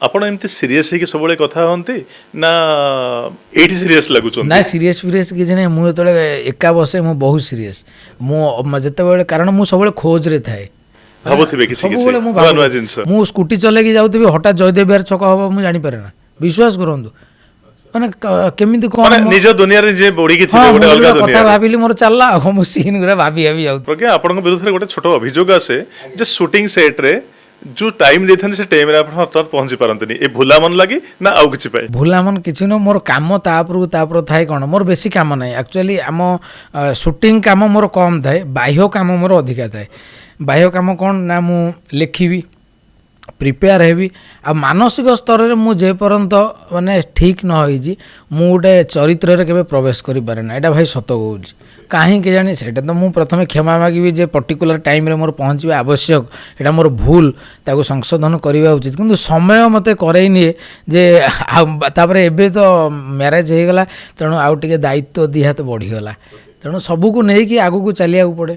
ଆପଣ ଏମିତି ସିରିୟସ୍ ହେଇକି ସବୁବେଳେ କଥା ହୁଅନ୍ତି ନା ଏଇଠି ସିରିୟସ୍ ଲାଗୁଛନ୍ତି? ନାଇଁ, ସିରିୟସ୍ ଫିରିୟସ୍ କିଛି ନାହିଁ। ମୁଁ ଯେତେବେଳେ ଏକା ବସେ, ମୁଁ ବହୁତ ସିରିୟସ୍। ମୁଁ ଯେତେବେଳେ, କାରଣ ମୁଁ ସବୁବେଳେ ଖୋଜରେ ଥାଏ। ଭାବୁଥିବେ କିଛି କିଛି ସବୁବେଳେ ମୁଁ ନୂଆ ଭାବୁଥାଏ। ନୂଆ ଜିନିଷ। ମୁଁ ସ୍କୁଟି ଚଲେଇକି ଯାଉଥିବି, ହଠାତ୍ ଜୟଦେବ ବିହାର ଛକ ହବ, ମୁଁ ଜାଣିପାରେ ନା। ବିଶ୍ୱାସ କରନ୍ତୁ, ମାନେ କେମିତି କ'ଣ ମାନେ ନିଜ ଦୁନିଆରେ ନିଜେ ବୁଡ଼ିକି ହଁ, ଥିବେ ମୁଁ ଗୋଟେ ଅଲଗା ଗୋଟେ କଥା ଦୁନିଆରେ। ଭାବିଲି, ମୋର ଚାଲିଲା, ଆଉ ମୁଁ ସିନ୍ ଗୁଡ଼ା ଭାବି ଭାବି ଯାଉଥିଲି। ପ୍ରଜ୍ଞା, ଆପଣଙ୍କ ବିରୁଦ୍ଧରେ ଗୋଟେ ଛୋଟ ଅଭିଯୋଗ ଆସେ ଯେ ସୁଟିଂ ସେଟ୍ରେ ଯୋଉ ଟାଇମ୍ ଦେଇଥାନ୍ତି, ସେ ଟାଇମ୍ରେ ଆପଣ ହଠାତ୍ ପହଞ୍ଚି ପାରନ୍ତିନି। ଏ ଭୁଲା ମନ ଲାଗି ନା ଆଉ କିଛି ପାଇଁ? ଭୁଲାମନ କିଛି ନୁହଁ। ମୋର କାମ ତାପରକୁ ତାପର ଥାଏ। କ'ଣ, ମୋର ବେଶୀ କାମ ନାହିଁ ଆକ୍ଚୁଆଲି। ଆମ ସୁଟିଂ କାମ ମୋର କମ୍ ଥାଏ, ବାହ୍ୟ କାମ ମୋର ଅଧିକା ଥାଏ। ବାହ୍ୟ କାମ କ'ଣ ନା ମୁଁ ଲେଖିବି, ପ୍ରିପେୟାର ହେବି, ଆଉ ମାନସିକ ସ୍ତରରେ ମୁଁ ଯେ ପର୍ଯ୍ୟନ୍ତ ମାନେ ଠିକ୍ ନ ହେଇଛି, ମୁଁ ଗୋଟେ ଚରିତ୍ରରେ କେବେ ପ୍ରବେଶ କରିପାରେ ନା। ଏଇଟା ଭାଇ ସତ କହୁଛି। କାହିଁକି ଜାଣି, ସେଇଟା ତ ମୁଁ ପ୍ରଥମେ କ୍ଷମା ମାଗିବି ଯେ ପର୍ଟିକୁଲାର ଟାଇମ୍ରେ ମୋର ପହଞ୍ଚିବା ଆବଶ୍ୟକ। ଏଇଟା ମୋର ଭୁଲ, ତାକୁ ସଂଶୋଧନ କରିବା ଉଚିତ। କିନ୍ତୁ ସମୟ ମୋତେ କରେଇ ନିଏ ଯେ ଆଉ ତାପରେ ଏବେ ତ ମ୍ୟାରେଜ୍ ହେଇଗଲା, ତେଣୁ ଆଉ ଟିକେ ଦାୟିତ୍ୱ ଦିହାତ ବଢ଼ିଗଲା। ତେଣୁ ସବୁକୁ ନେଇକି ଆଗକୁ ଚାଲିବାକୁ ପଡ଼େ।